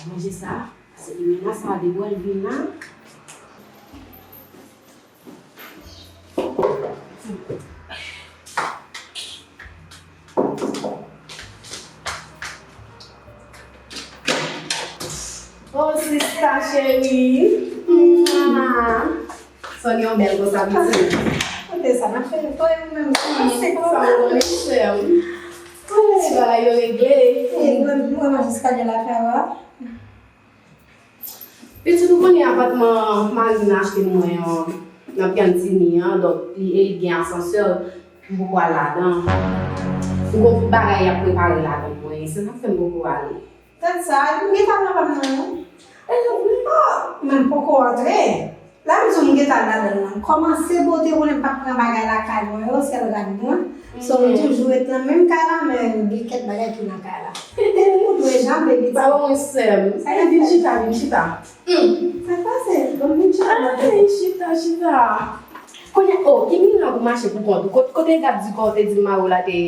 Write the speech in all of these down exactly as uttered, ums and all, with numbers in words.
Manje sa, se limena sa, depi w vin la. Oh, sista cheri. Mwa. Sonny, yon bèl konsa, pitit. Kote sa, n ap fè netwaye ou menm. Se konsa, ou konnen, sè m. Ti bagay yo regle. E, mwen, mwen, jiska de la fè, wa. Pitit, ou konnen apatman mari m achte mwen an, nan Pyantini an, donk, li, e li gen asansè, m poko al ladan. M gon bagay y ap prepare ladan mwen, se sa k fè m poko ale. Tèt sa, m gentan nan pam nan, non? E non, non, men m poko antre. La m di w m gentan nan ladan nan. Kòmanse bote, ou konnen m p ap pran bagay lakay mwen yo, sèl rad mwen. So, m toujou ret nan menm kay la, men gen kèk bagay ki nan kay la. Ou dwe janbe, pitit. Pa ban mwen sè m. Sa vin chita, vin chita. Hmm. Sa k pase? Bon, vin chita. Ay, chita, chita. Kounye a, oh, ki mirak ou mache pou kont ou? Kot-, kote gad di kò w te di mari w la te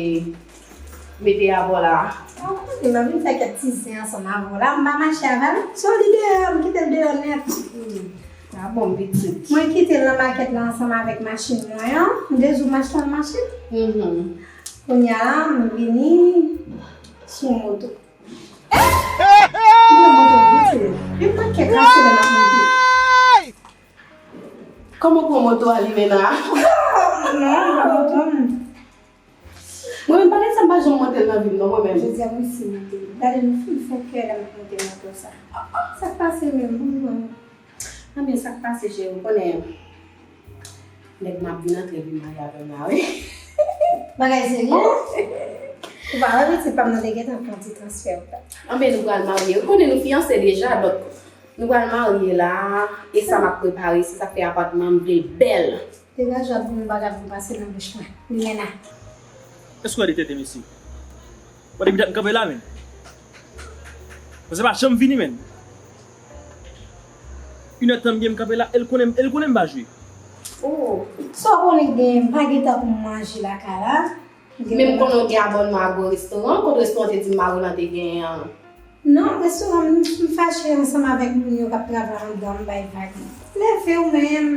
mete avè w la? Ah, kote m ap vin fè kèk ti zen ansanm avè w la, m pa mache avè l. Se yon li deyò, m kite l deyò nèt. Hmm. Ah bon, pitit. Mwen kite l nan makèt la ansanm avèk machin mwen an. M te di w m achte yon machin. Mhm. Kounye a la, m vini sou moto. M pran moto, m tire. Li pran kèk rase lè m ap monte. Kòman w pran moto a, limena? Non, m pran moto m. Mwen menm, bagay sa, m pa janm monte l nan vi m, non, mwen menm. Jodi a, mwen si monte l. Gade, m fin fè kè lè m ap monte moto sa. Sa k pase menm, bon, bon. Anben, sa k pase, cheri, ou konnen nèg m ap vin antre vin marye avè m la, wi. Bagay serye? Ou pa wè pitit pa m nan te gentan pran ti transfè ou la. Anben, nou pral marye. Ou konnen nou fiyanse deja, donk, nou pral marye la, e sa m ap prepare, se sa k fè apatman m vle l bèl. Degaje w ap di m yon bagay pou pase nan bouch mwen. Limena. Èske w gade tete mesye? Ou gade depi dat m kanpe la, menn. Mwen se pa janm vini, menn. Inèdtan m gen m kanpe la, e l konnen, e l konnen m pa jwe. Oh, sa w konnen gen, m pa gen tan pou m manje lakay la. Men m konnen w gen abònman ak gwo restoran, kot restoran te di m mari w lan te genyen an? Non, restoran, m, m fache ansanm avèk moun yo k ap travay anndan, m bay vag. Leve w menm,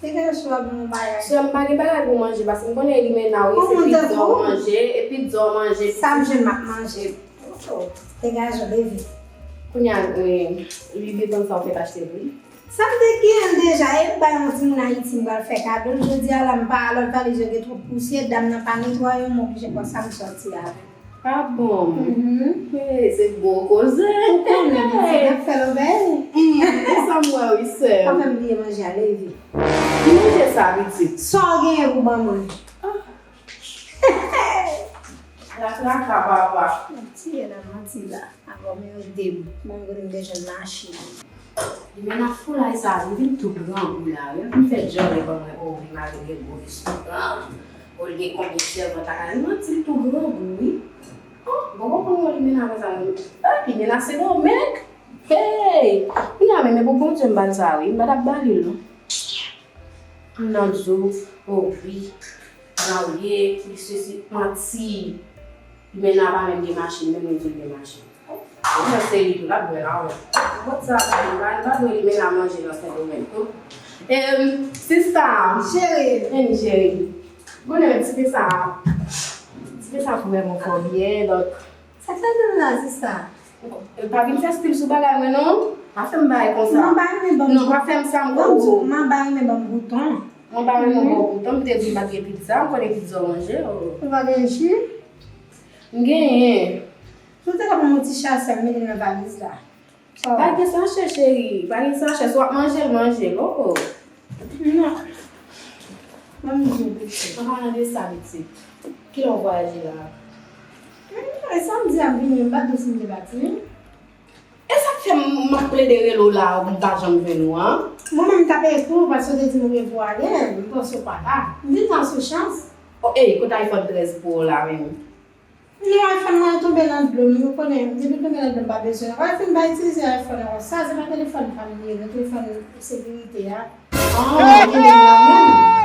degaje w ap bon bagay. Sè m, pa gen bagay pou manje, paske m konnen limena, wi, se pizza w manje, e pizza w manje. Sa m jwenn m ap manje. Degaje w, leve. Kounye a, eh, Louis Vuitton sa w fèk achte l, wi. Sa m te genyen l deja, e m bay yon timoun Ayiti m pral fè kado l. Jodi a la, m pa al lòt valiz yo gen twòp pousyè, dam nan pa netwaye, m oblije pran sa m sòti avè l. Pa bon. Mhm. Hey, se gwo koze. Ou konnen, pitit, n ap fè l obèy. Mm, e sa m wè, wi, sè m. Pa fè m bliye manje a, leve. Ki manje sa, pitit? Sa w genyen pou ban mwen. Ah. La traka, papa. Manti, e nan manti la. Avè w, men yo de m. Mwen, mwen, m bezwen mache. Li menm ak foulay sa, li vin tou grangou la, wi. Li vin fè djòlè ban mwen, oh, li mare gen gwo restoran. Oh, li gen konbyen sèvant lakay li, manti, li tou grangou, wi. Oh, bon, bon, bon, li menm avè sa, wi. Ah, li menm a Sendomeng. Hey! Li a menm, men pou Bondye m ba l sa, wi. M pa t ap ba li l, non. M nan di w, oh wi, marye, li sesi, manti. Limena pa menm gen machin, menm mwen di l gen machin. Ou nan seri tou, l ap bwè la, wè. Mwen sa, li pa, li pa dwe limena manje nan Sendomeng tou. Em, sista. Cheri. Em, cheri. Konnen ti fi sa, ti fi sa vrèman fò byen, donk. Sa k fè menm la, sista? Pa vin fè stil sou bagay mwen, non. Pa fè m bagay konsa. Mwen pa renmen ban m. Non, pa fè m sa, m. Ban m di w, mwen pa renmen ban m bouton. Mwen pa renmen ban w bouton, m te di m pa t gen pizza, m konnen pizza w manje, oh. Ou pa gen ji? M genyen. Si w te ka ban m yon ti sachè, m mete l nan valiz la. Oh. Pa gen sachè, cheri. Pa gen sachè. Si w ap manje l, manje l, oh, oh. Non. Ban m di w, pitit. An palan de sa, pitit. Kilè w vwayaje la? Hmm, e samdi a m vini, m pa t di w si m te pati. E sa k fè m, m ap plede rele w la, m pa janm jwenn ou an? Mwen menm, m t ap ekri w, paske w te di m ou gen pou w ale, m panse w pa la. M vin la sou chans. Oh, ey, kote iPhone trèz Pro w la menm? Non, iPhone mwen tonbe nan dlo m, ou konnen, depi l tonbe nan dlo m pa bezwen l ankò. Epi m pa itilize iPhone ankò. Sa se pa telefòn fanmi, non, telefòn sekirite a. Ah, ou gen l la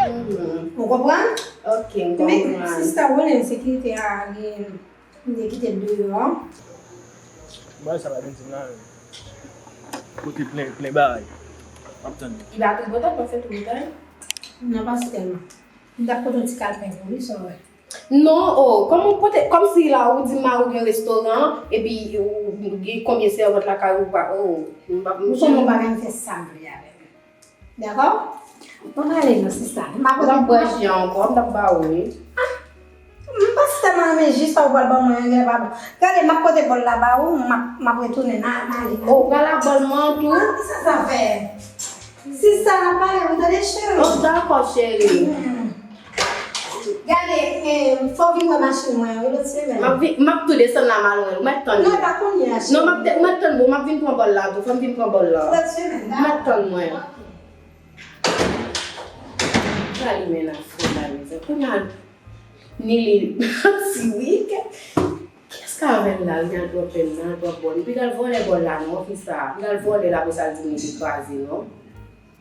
menm. Ou konprann? Ok, m konprann. Men, sista, ou konnen sekirite a gen, m te kite l deyò. Bagay sa pa gen di m la menm. Kote plen, plen bagay. M ap tann. Li pa tripotan, panse tripotan. Non, pa si tèlman. M t ap pote yon ti kalpen pou li, sa w wè. Non, oh, kòman w pote, kòmsi la ou di mari w gen restoran, epi ou gen konbyen sèvant lakay ou pa, oh, m pa, m Ou konnen w pa ka fè sa m vle avè l. Dakò? Bon, ale non, sista. M pa Ou pote ap bwè ji a ankò, m t ap ba ou li. M pa si tèlman renmen ji sa ou pral ban mwen an, genlè pa bon. Gade, m ap pote bòl la ba ou, m ap, m ap retounen, n a, n ale. Oh, ou pral ak bòl mwen an tou? Ah, sa sa fè? Sista, n ap pale, ou tande, cheri? Oh, dakò, cheri. Gade, eh, fò w vin wè machin mwen an, wi, lòt semèn. M ap vin, m ap tou desann la m al wè l. Ou mèt tann Non, mwen. pa kounye a, Non, m ap, cheri. m ap tann, bon, m ap vin pran bòl la tou. Fò m vin pran bòl la. Lòt semèn, Ou mèt tann mwen. Sa li men nan fon la, mezanmi. Kounye a, ni li, si wi, kè. Kiyès ka avè l la? Li al twò plen nan, twò bon. Li pral vòlè bòl la, non, fi sa. Li pral vòlè l, apre sa, l di m li te kraze, non.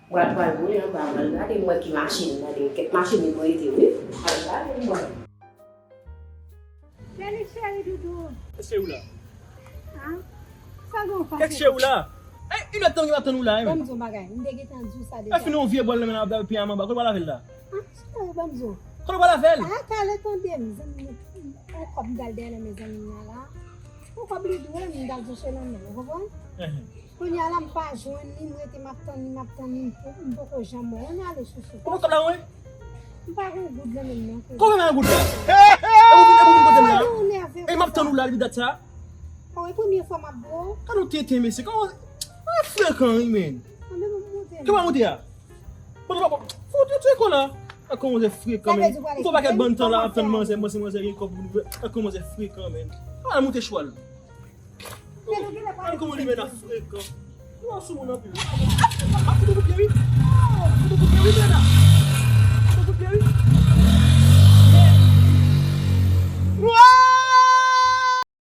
Pral, pral boule anba, pral gade m wè ki machin, gade kèk machin li prete, wi. Pral gade m wè. Felix cheri doudou. Kèk cheri w la? An? Sa gen w Kèk cheri w la? Ey, inèdtan m ap tann ou la, wi. Ban m di w bagay, m te gentan di w sa deja. Fin yon vye bòl nan men nan ap piye a m anba. Kote w pral avè l la? An? Cheri, ban m di w. Kote w pral avè l? A, talè tande m, zanmi m. On kòb m t al dèyè nan men zanmi m nan la. On kòb li dwe m, m t al chèche nan men l, ou konprann? Kounye a la m pa jwenn li, m rete m ap tann li, m ap tann li, m po- m poko janm wè l. Ann ale chouchou. Kòman kòb la mwen? M pa gen goud nan men m non. Kòman pa gen goud la? E pou vin, e pou vin kote m la? Ou nève. E m ap tann ou la depi dat sa? Oh, e premye fwa m ap bo. Gade yon tenten, mesye. Kòman, kòman frekan, wi, men? Anben m monte. Kòman monte a? Bon, bon, bon. Fò w te tcheke la. Ak kòman se frekan, men. Ou fò pakèt bann tan la ap tann manzè, manzè, manzè gen kòb pou nou. Ak kòman se frekan, men. Kòman monte chwal? Gade kòman li men ap frekan. Ou an sou moun anpil. Ap fout